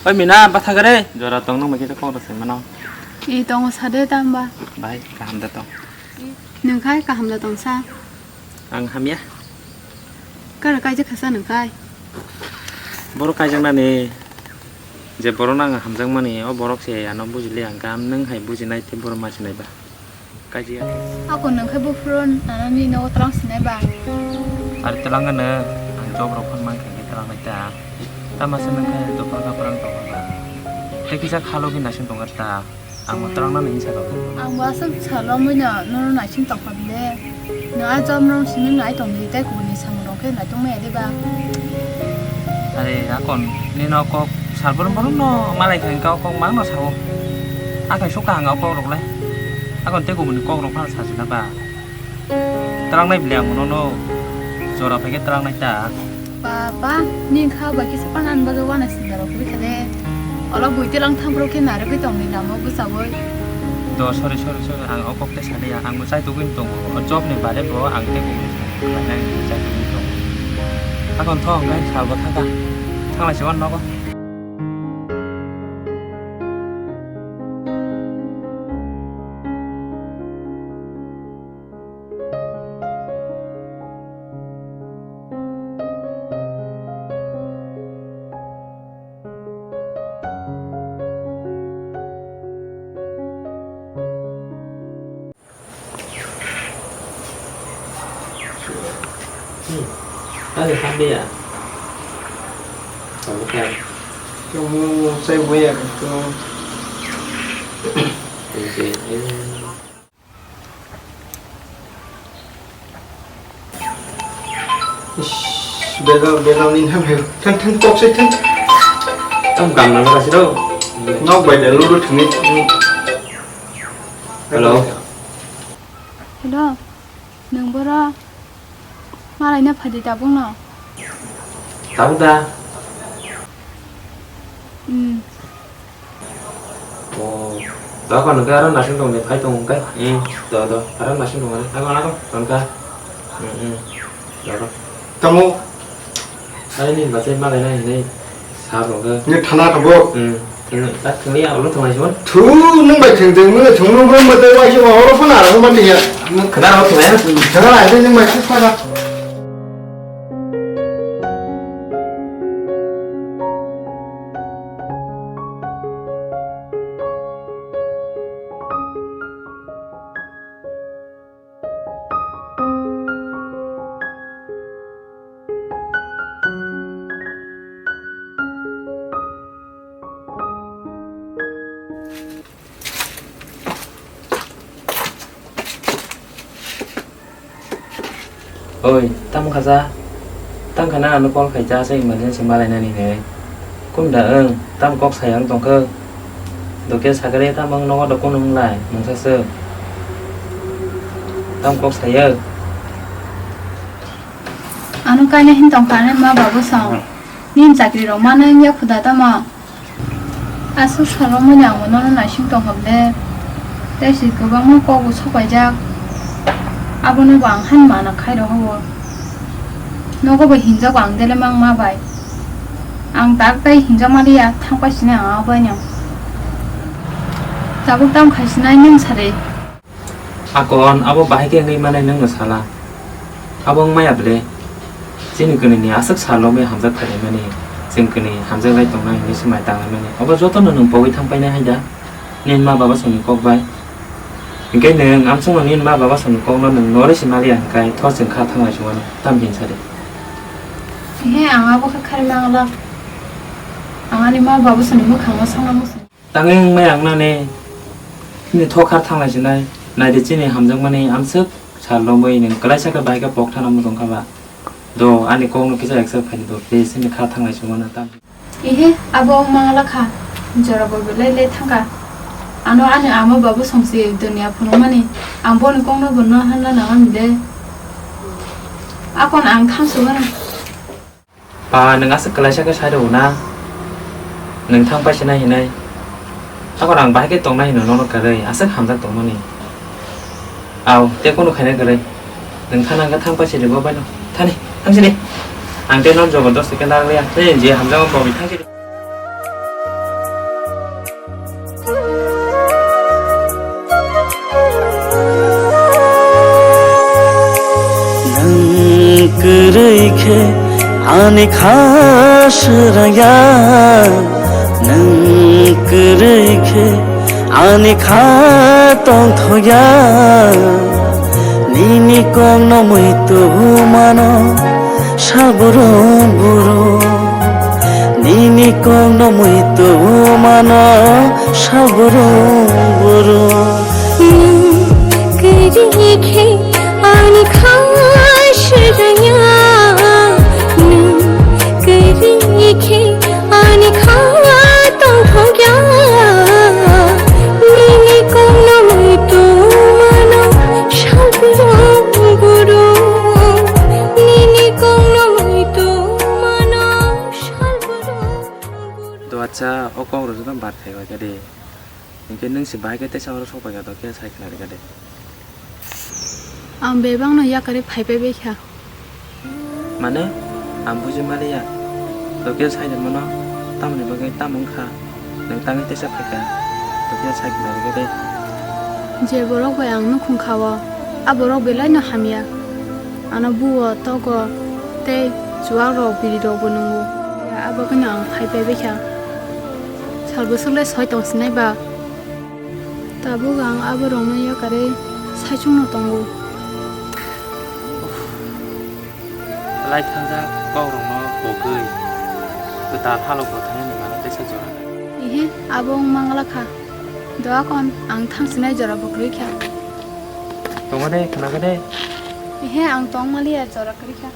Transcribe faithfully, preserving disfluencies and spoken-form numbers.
Oi mina, batha gare. Jora tong nang magi kok rw se mano. I tongo sade tamba. Bai, kaham da tong. Nung khai kaham da tong sa. Ang hamya. Kara kaijak khasa nung khai. Borok kaijaknani je borokno ang hamjakmani, o borok se ano bujili ang kaham, nwng hai bujinai tei borok machinai ba. Kaijak. Ako nung khai buphuru nanani nogo twlang sinai ba. Ari twlang gano, ang job rok phano mankha khe twlang nai ta. Tama se nung khai dopha kha phrang tongkha ba. Tei kisa khalo gini naising tongkha ta. Ang bo twlang nani hinsa rok. Ang bo aswk salo muino nono naising tongkha bile. Nwng a job rok simi nai tongdi tei kubuni samung rok khe nai tongmaya diba? Are akon nino kok sal borom borom no malai kha kok mang no sao. Akai sok kahang kok rok le. Akon tei kubuni kok rok phano sajina ba. Twlang nai bile ang nono jora phai khe twlang nai ta. Papa, ni kha bai kisa panani bagwi wana sinda rok khe khade. Ola bui tilang thang rok khe narwgwi tong ni lama bwsawoi. Do, sorry, sorry, sorry, ang o kok tei saliya, ang bo chai tugwi tongo. O job ni bare bo ang tei bo khlai nai chai tugwi tongo. Akon thong kai sal bo thang kha. Thang lai se wan nogo. Hmm. Ada sampai ya? Sampai kan? Kamu saya banyak itu. Oke, ini. Ish, bela, bela ni ham he. Thang, thang, kok se thang. Tam kam na kasi do. Nok bai de lulu thangni. Hello. Hello. Nung boro malai na phadi tabuk no. Tabuk da. Hmm. Oh, dokan hwnkhe aro naising tongni phai tongo hwnkhe? Hmm, do, do, aro naising tongmani. Aro, aro, tongkha. Hmm, hmm, do, do. Tamo? Aro nini bachai malai nai hinwi sab rwkhe. Nini thana tabo? Hmm, thwngwi, tak thwngwi, abo thwnglai simo. Thu, nwng bai thwng, thwng, nwng thwng, nwng bai tei waisa ma oro phano aro ma liya. Nwng khna ro thwnglai. Thwngna lai, nwng bai thwng phano. Oi, tamo khaja? Tang khana ano call khaija se emergency malainani hinwi. Kunda wng, tamo kok sayang tongkhe? Dokhe sakhe tamo wng nogo do kunu wnglai, mungsa swk. Tamo kok sayo? Ano kaina hin tongkha ani ma babu song. Hmm. Nini chakri rok mana wngya khuda tamo? Aswk salo mani ang bo nono naising tongkha bwle. Tei si kwbangma kok bo sopaijak. Abono bo ang hani mana khai rohowo. Nogo bo hinjago ang dele mang ma bai. Ang tak tei hinjak maliya thang pai sini ang abo bai no. Tabuk tam khai sinai nwng sari. Akon abo bahai khe wngwi manai nwngno sala. Abo wngmaya bwle? Chini kwnwini aswk sal romwi hamjak phailaimani, chwng kwnwi hamjak lai tongnai hinwi se mai tanglaimani. Obo jotono nwng pogwi thang painai hai da? Nini ma baba songni kok bai. Hinkhe nwng amsongno nini ma baba songni kokno nwng norwi se maliya hinkhe tho chwng kha thanglai chwngmano. Tamni hinsa de. He, ang abo khe kharwi mangla. Ang ani ma baba songni mwkhangno songna muchung. Tangwi wngmaya wngnani, nini thok khar thanglai sinai, naidi chini hamjakmani amswk sal romwi nwng kwlaisa khe bahai khe pok thana muchung kha ba? Do, ani kokno kisa accept khaidi do, please, chini khar thanglai songmano tam. Ehe, abo wngma wngla kha, jora bo belai le thangkha. Ano ani ama babu songsi dunia phunukmani, ang boni kokno bono hanna nangani de. Akon ang thamsugano. Ba, nwng aswk kwlaisa khe sai rw na? Nwng thang paisa nai hinai. Akon ang bahai khe tongnai hino nono kwrwi, aswk hamjak tongmani. Au, tei kunu khaina kwrwi. Nwng thana hwnkhe thang paisa di bo baino. Thani, thang sini. Ang tei nono jobodosti khe narwkliya. Tei je hamjakma bo thang sini. Nwng kwrwi khe ani kha swrangya, nwng kwrwi khe ani kha tongthokya. Nini kokno muitu mano salborok buru, nini kokno muitu mano salborok buru. Nwng kwrwi khe ani kha swrangya, nwng kwrwi khe ani kha tongthokya. Nini kokno muitu mano salborok buru, nini kokno muitu mano salborok buru. Do acha, o kok rok joto bar khai bai kha de. Hinkhe nwng se bahai khe teisa oro sok pai kha, do khe sai khna rwkha de. Ang bebak no yakarwi phai pai bai kha. Mane, ang buji maliya. Tokhe sai rwmano tamoni bagwi tamo wngkha? Nwng tangwi teisa phai kha. Tokhe sai khna rwkha de. Je borok bai ang nukhung kha-o, a borok belai no hamya. Ano buo, togo, tei chuwak rok, biri rok bo nungo. Abo khe no ang phai pai bai kha. Sal bwswk le soi tong sinai ba. Tabuk ang aborokno yakarwi saichungno tongo. Lai thangjak kokrokno pogwi kwtal halok bo thangnani mano teisa jora nai. Ihe, abo wng mangla kha. Doakon ang thangsinai jora bo kwrwi kha. Tongo de, khna kha de. Ihe, ang tong maliya jora kwrwi kha.